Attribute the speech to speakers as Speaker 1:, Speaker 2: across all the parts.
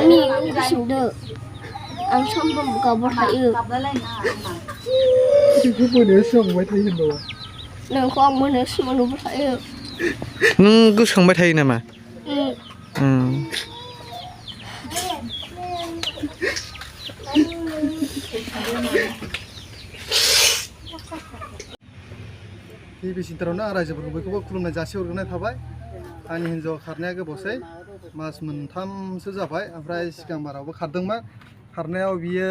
Speaker 1: Ani sunda. Ang sambam kabar hayu.
Speaker 2: Itu punya song mai thai hindo.
Speaker 1: Nang khong mana semanu hayu.
Speaker 3: Nung गोसोखांबाय थायो नामा?
Speaker 2: गिबि सिन्टारावनो आं रायजोफोरखौ बयखौबो खुलुमनाय जासिहरग्रोनाय थाबाय आंनि हिन्जावा खारनाया गोबावसै मास मोनथामसो जाबाय ओमफ्राय सिगां बारावबो खारदोंमोन खारनायाव बियो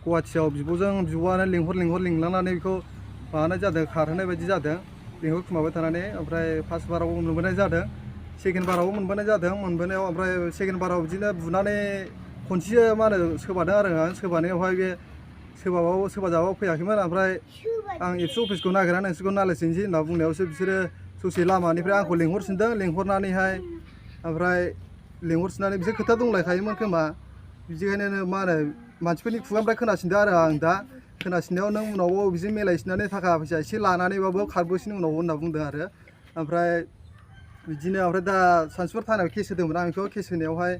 Speaker 2: गुवाहाटियाव बिब'आनो लिंलांनानै बेखौ माबानाय जादों खारहोनाय बायदि जादों लिंहरखुमाबाय थानानै ओमफ्राय फार्स्ट बारावबो मोनबोनाय जादों सेकेन्ड बारावबो मोनबोनाय जादों मोनबोनायाव ओमफ्राय सेकेन्ड बाराव बिदिनो बुनानै खनसे मा होनो सोबादों आरो आं सोबानायावहाय बे सोबाजाबाबो फैयाखैमोन ओमफ्राय आं एबसु अफिसखौ नागिरना नोंसोरखौ नायलायसैनोसै होनना बुंनायावसो बिसोरो ससे लामानिफ्राय आंखौ लेंहरफिनदों लेंहरनानैहाय ओमफ्राय लेंहरफिननानै बिसोर खोथा दंलायखायोमोन खोमा बिदिखायनो मा होनो मानसिफोरनि खुगानिफ्राय खोनासिनदों आरो आं दा खोनासिननायाव नों उनावबो बिदिनो मिलायसिननानै थाखा फैसा एसे लानानैबाबो खारबोसिन उनाव होनना बुंदों आरो ओमफ्राय बिदिनो ओमफ्राय दा सानसुफोर थानायाव केस होदोंमोन आं बेखौ केस होनायावहाय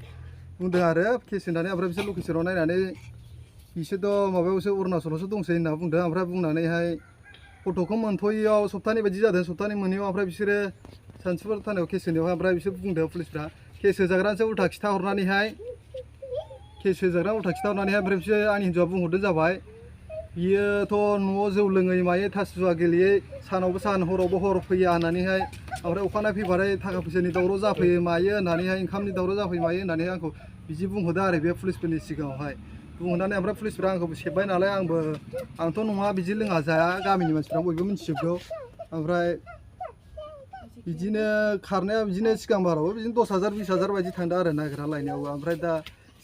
Speaker 2: बुंदों आरो केस होनानै ओमफ्राय बिसोर लकेसनाव नायनानै बिसोरथ' माबायावसो अरुणाचलावसो दंसै होनना बुंदों ओमफ्राय बुंनानैहाय फट'खौ मोनथ'यैयाव सप्तानै बायदि जादों सप्तानै मोनैयाव ओमफ्राय बिसोरो सानसुफोर थानायाव केस होनायावहाय ओमफ्राय बिसोर बुंदों पुलिसफ्रा केस होजाग्रानोसो उल्था खिथाहरनानैहाय ओमफ्राय बिसोर आंनि हिन्जावआ बुंहरदो जाबाय बियोथ' न'आव जौ लोङै मायै थास जुवा गेलेयै सानावबो सान हरावबो हर फैया होननानैहाय ओमफ्राय अखानायै फैबाथाय थाखा फैसानि दावराव जाफैयो मायो होननानैहाय ओंखामनि दावराव जाफैयो मायो होननानै आंखौ बिदि बुंहरदों आरो बे पुलिसफोरनि सिगाङावहाय बुंहरनानै ओमफ्राय पुलिसफ्रा आंखौ सेबबाय नालाय आंथ' नङा बिदि लोङा जाया गामिनि मानसिफ्रा बयबो मिथिजोबगौ ओमफ्राय बिदिनो खारनाया बिदिनो सिगां बारावबो बिदिनो 10,000 20,000 बायदि थांदों आरो नागिरना लायनायावबो ओमफ्राय दा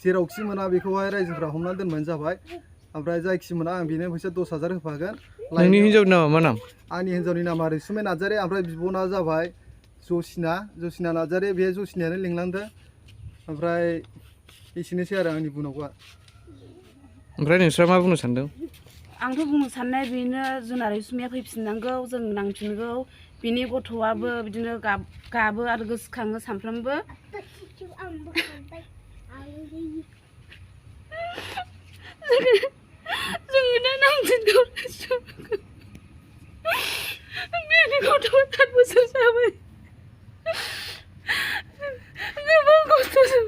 Speaker 2: जेरावखि मोना बेखौहाय रायजोफ्रा हमनानै दोनबानो जाबाय ओमफ्राय जायखि मोना आं बेनो फैसा 10,000 होफागोन
Speaker 3: नोंनि हिन्जावनि नामा मा नाम
Speaker 2: आंनि हिन्जावनि नामा रैसुमै नार्जारि ओमफ्राय बिब'ना जाबाय जसिना नार्जारि बे जसिनायानो लिंलांदों ओमफ्राय एसेनोसै आरो आंनि बुंनांगौआ
Speaker 3: ओमफ्राय नोंस्रा मा बुंनो सानदों
Speaker 4: आंथ' बुंनो साननाय बेनो जुना रैसुमैया फैफिननांगौ जों नांफिनगौ बिनि गथ'आबो बिदिनो गाबो आरो गोसोखाङो सानफ्रामबो जोङो दा नांफिनगौ बेनि गथ'आ 7 बोसोर जाबाय गोबां खस्थ'जों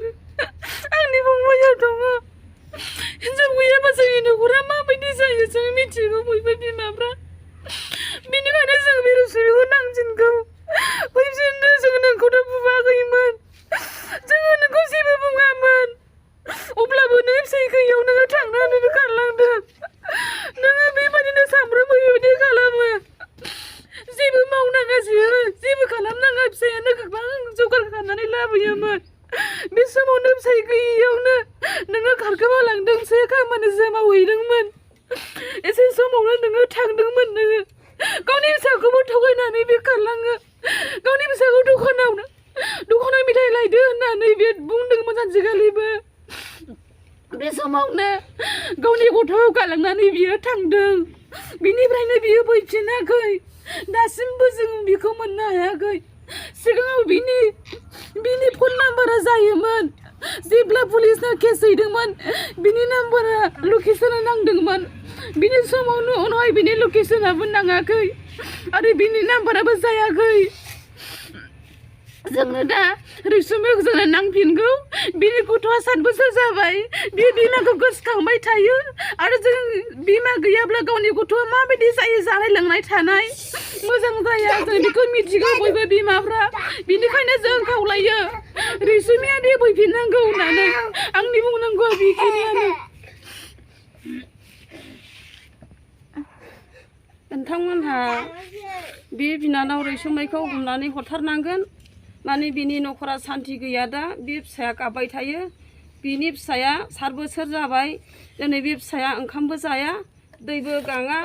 Speaker 4: आंनि फंबाया दङ हिन्जाव गैयाबा जोंनि न'खरा माबायदि जायो जों मिथिगौ बयबो बिमाफ्रा बेनिखायनो जों बे रैसुमैखौ नांफिनगौ फैफिननो जों नोंखौथ' बुवाखैमोन जोङो नोंखौ जेबो बुङामोन अब्लाबो नों फिसाइ गैयैयाव नोङो थांनानै खारलांदों नोङो बेबायदिनो सामफ्रोमबो बेबायदि खालामो जेबो मावनाङासै जेबो खालामनाङा फिसायानो गोबां जगार खालामनानै लाबोयोमोन बे समावनो फिसाइ गैयैयावनो नोङो खारखोमालांदोंसो खामानिसो मावहैदोंमोन एसे समावनो नोङो थांदोंमोन नोङो गावनि फिसाखौबो थगायनानै बे खारलाङो गावनि फिसाखौ दखानाव मेथाइ लायदो होननानै बे बुंदोंमोन सानसेखालिबो बे समावनो गावनि गथ'खौ गालांनानै बियो थांदों बिनिफ्रायनो बियो फैफिनाखै दासिमबो जों बिखौ मोननो हायाखै सिगाङाव बिनि फन नाम्बारा जायोमोन जेब्ला पुलिसनो केस हैदोंमोन बिनि नाम्बारा लकेसना नांदोंमोन बिनि समावनो उनावहाय बिनि लकेसनाबो नाङाखै आरो बिनि नाम्बाराबो जायाखै जोंनो दा रैसुमैखौ जोंनो नांफिनगौ बिनि गथ'आ 7 बोसोर जाबाय बे बिमाखौ गोसोखांबाय थायो आरो जों बिमा गैयाब्ला गावनि गथ'आ माबायदि जायो जानाय लोंनाय थानाय मोजां जाया जों बेखौ मिथिगौ बयबो बिमाफ्रा बिनिखायनो जों खावलायो रैसुमैया दे फैफिननांगौ होननानै आंनि बुंनांगौआ बेखिनियानो नोंथांमोनहा बे बिनानाव रैसुमैखौ हमनानै हरथारनांगोन माने बिनि न'खरा सान्ति गैया दा बे फिसाया गाबबाय थायो बिनि फिसाया 7 बोसोर जाबाय दिनै बे फिसाया ओंखामबो जाया दैबो गाङा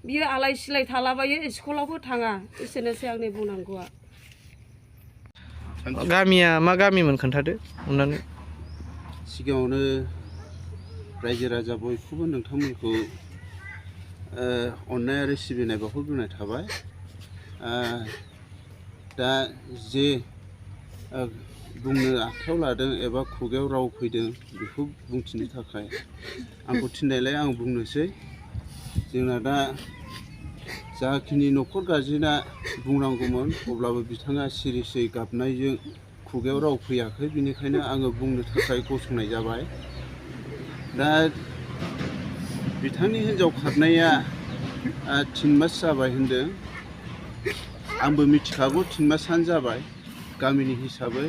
Speaker 4: बियो आलाय सिलाय थालाबायो स्कुलावबो थाङा एसेनोसै आंनि बुंनांगौआ
Speaker 3: गामिया मा गामिमोन खोन्थादो अननानै
Speaker 5: सिगाङावनो रायजो राजा बयखौबो नोंथांमोनखौ अननाय आरो सिबिनाय बावहरग्रोनाय थाबाय दा जे बुंनो आखायाव लादों एबा खुगायाव राव फैदों बेखौ बुंथिनो थाखाय आंखौ थिननायलाय आं बुंनोसै। जोंना दा जाखिनि न'खर गारजेना बुंनांगौमोन अब्लाबो बिथाङा सिरिसै गाबनायजों खुगायाव राव फैयाखै, बेनिखायनो आङो बुंनो थाखाय गसंनाय जाबाय। दा बिथांनि हिन्जाव खारनाया 3 मास जाबाय होनदों। आंबो मिथिखागौ 3 मासानो जाबाय। गामिनि हिसाबै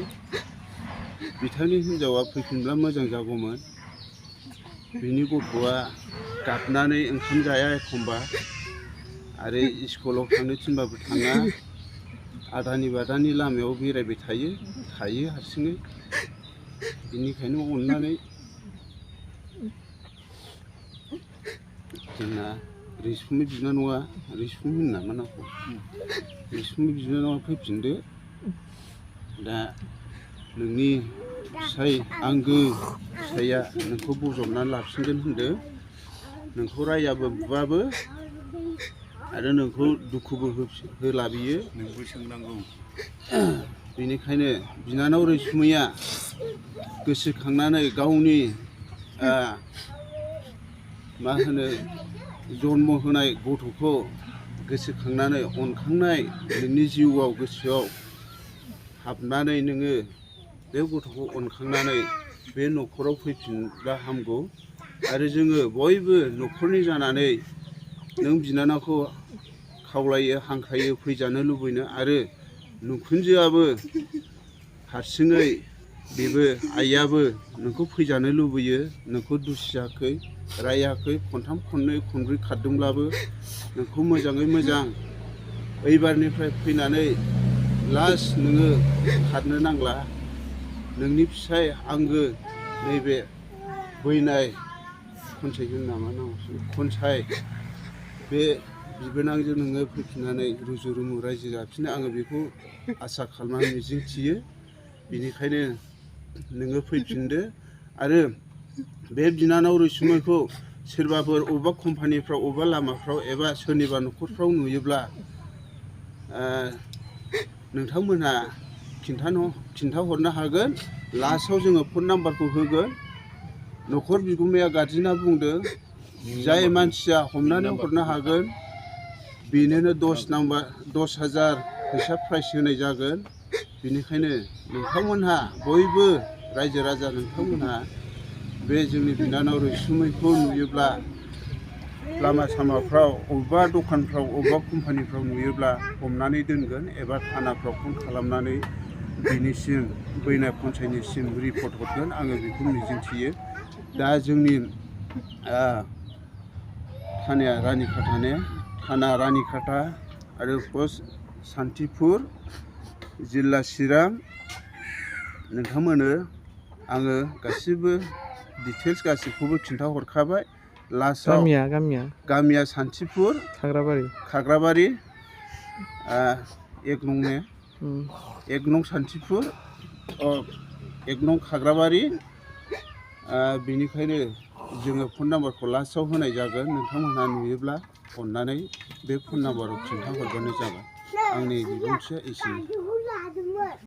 Speaker 5: बिथांनि हिन्जावा फैफिनब्ला मोजां जागौमोन। बिनि गथ'आ गाबनानै ओंखाम जाया एखमबा, आरो स्कुलाव थांनो थिनबाबो थाङा, आदानि बादानि लामायाव बेरायबाय थायो हारसिङै। बेनिखायनो अननानै जोंना रैसुमै बिनानावा, रैसुमै होनो नामा नामखौ, रैसुमै बिनानावा फैफिनदो। दा नोंनि फिसाय आंगो फिसाया नोंखौ बजबनानै लाफिनगोन होनदों। नोंखौ रायाबो बुवाबो आरो नोंखौ दुखुबो होला बियो। नोंबो सोंनांगौ। बेनिखायनो बिनानाव रैसुमैया गोसोखांनानै गावनि मा होनो जन्म होनाय गथ'खौ गोसोखांनानै अनखांनाय नोंनि जिउआव गोसोआव हाबनानै नोङो बे गथ'खौ अनखांनानै बे न'खराव फैफिनब्ला हामगौ। आरो जोङो बयबो न'खरनि जानानै नों बिनानावखौ खावलायो, हांख्रायो फैजानो लुबैनो, आरो नोंखुनजोआबो हारसिङै बेबो आइयाबो नोंखौ फैजानो लुबैयो। नोंखौ दुसियाखै, रायाखै, खनथाम खननै खनब्रै खारदोंब्लाबो नोंखौ मोजाङै मोजां ओइबारनिफ्राय फैनानै लास्ट नोङो खारनो नांला। नोंनि फिसाय आंगो नैबे बैनाय खनसाय होनो नामा नामासो, खनसाय, बे बिबोनांजों नोङो फैफिननानै रुजु रुमु रायजो जाफिनो आङो बेखौ आसा खालामनानै मिजिं थियो। बेनिखायनो नोङो फैफिनदो। आरो बे बिनानाव रैसुमैखौ सोरबाफोर अबेबा कम्पानिफ्राव, अबेबा लामाफ्राव एबा सोरनिबा न'खरफ्राव नुयोब्ला नोंथांमोनहा खिन्थाहरनो हागोन। लास्टआव जोङो फन नाम्बारखौ होगोन। न'खर बिगुमाया गारजेना बुंदों जाय मानसिया हमनानै हरनो हागोन बेनोनो 10,000 फैसा प्राइज होनाय जागोन। बेनिखायनो नोंथांमोनहा बयबो रायजो राजा नोंथांमोनहा बे जोंनि बिनानाव रैसुमैखौ नुयोब्ला लामा सामाफ्राव, अबेबा दखानफ्राव, अबेबा कम्पानिफ्राव नुयोब्ला हमनानै दोनगोन एबा थानाफ्राव फन खालामनानै बिनिसिम बैनाय पन्सायतनिसिम रिपर्ट हरगोन आङो बेखौ मिजिंथियो। दा जोंनि थानाया रानिखाथा आरो पस्ट सान्तिपुर, जिल्ला चिरां। नोंथांमोननो आङो गासिबो डिटेल्स गासिखौबो खिन्थाहरखाबाय। लास्टआव गामिया सान्तिपुर, खाग्राबारि 1 नं सान्तिपुर, 1 नं खाग्राबारि। बेनिखायनो जोङो फन नाम्बारखौ लास्टआव होनाय जागोन। नोंथांमोनहा नुयोब्ला अननानै बे फन नाम्बाराव खिन्थाहरबानो जाबाय। आंनि बिबुंथिया एसेनो।